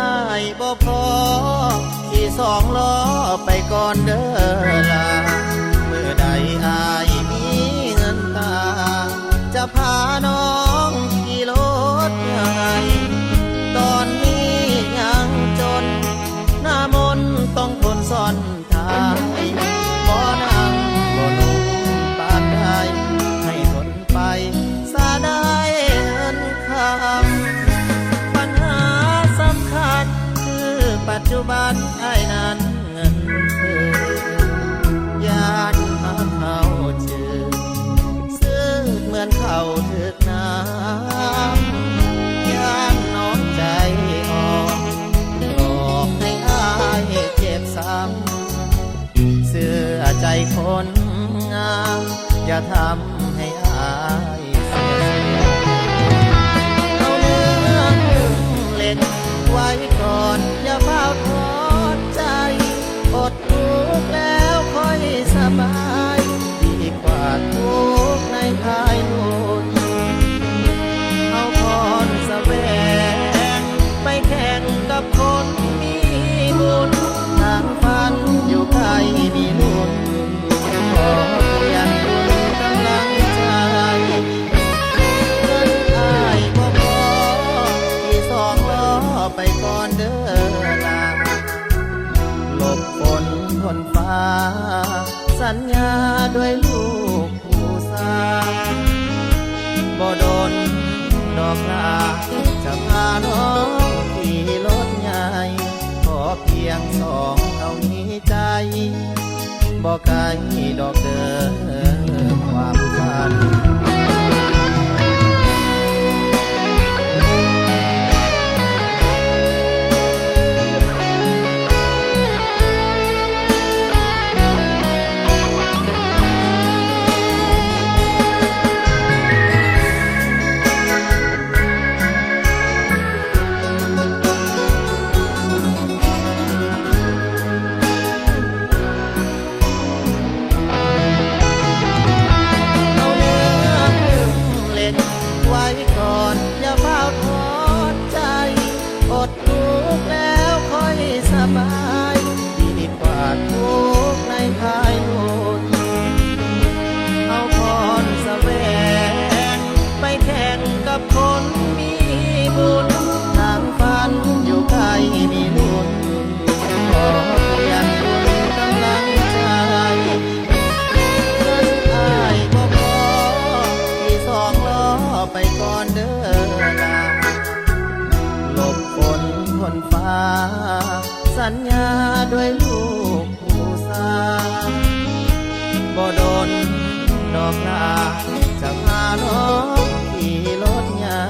ອ້າຍບໍ່ພໍ ຂີ່ສອງລໍ້ໄປກ່ອນເດີລາ. ມື້ໃດອ້າຍມີເງິນຕາ ຈະພານ້ອງຂີ່ລົດໃຫຍ່. ຕອນນີ້ຍັງຈົນ ໜ້າມົນຕ້ອງທົນຊ້ອນທ້າຍ. ບໍ່ນັ່ງບໍ່ລົງປານໃດ ໃຫ້ທົນ ໄປສາໄດ້ເງິນຄຳ. ບັນຫາສຳຄັນຄືປັດຈຸບັນອ້າຍນັ້ນເງິນເຟີ້ ຢ້ານຫາເຂົ້າຈື່ ຊື້ເໝືອນເຂົ້າຖືກນ້ຳ. ຢ້ານນ້ອງໃຈອ່ອນ ຫຼອກໃຫ້ອ້າຍເຈັບຊ້ຳ. ເຊື່ອໃຈຄົນງາມ ຢ່າທຳໃຫ້ອ້າຍເສຍຊື່. ເອົາເລື່ອງເລັກໄວ້ກ່ອນ ຢ່າຟ້າວຖອດໃຈ. ອົດທຸກແລ້ວຄ່ອຍສະບາຍ ດີກວ່າທຸກໃນພາຍລຸນ. ເຮົາພອນສະແຫວງ ໄປແຂ່ງກັບຄົນມີບຸນ ທາງຝັນຢູ່ໃກ້ມີລຸ້ນ ຂໍພຽງບຸນກຳລັງໃຈ. ເງິນອ້າຍບໍ່ພໍ ຂີ່ສອງລໍ້ໄປກ່ອນເດີລາ. ຫຼົບຝົນພົ້ນຟ້າ ສັນຍາດ້ວຍລູກ ຜູ້ສາວ ບໍ່ດົນດອກລາ ຈະພານ້ອງຂີ່ລົດໃຫຍ່. ຂໍພຽງສອງເຮົາມີໃຈ ບໍ່ໄກດອກເດີຄວາມຝັນ. ເອົາເລື່ອງເລັກໄວ້ກ່ອນ ຢ່າຟ້າວຖອດໃຈ. ອົດທຸກແລ້ວຄ່ອຍສະບາຍ ດີກວ່າທຸກໃນພາຍລຸ້ນ. ເຮົາພອນສະແຫວງ ໄປແຂ່ງກັບຄົນມີບຸນ ທາງຝັນຢູ່ໃກ້ມີລຸ້ນ ຂໍພຽງບຸນກຳລັງໃຈ. ເງິນອ້າຍບໍ່ພໍ ຂີ່ສອງລໍ້ໄປກ່ອນເດີລາ. ຫຼົບຝົນພົ້ນຟ້າ ສັນຍາດ້ວຍລູກ ຜູ້ສາວ ບໍ່ດົນດອກລາ ຈະພານ້ອງຂີ່ລົດໃຫຍ່.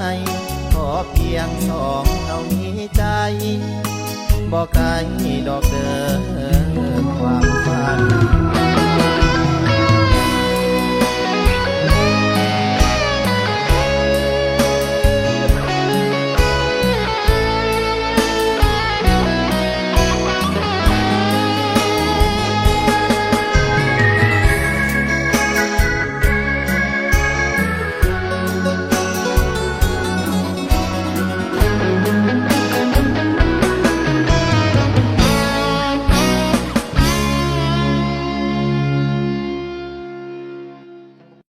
ຂໍພຽງສອງເຮົາມີໃຈ ບໍ່ໄກດອກເດີຄວາມຝັນ.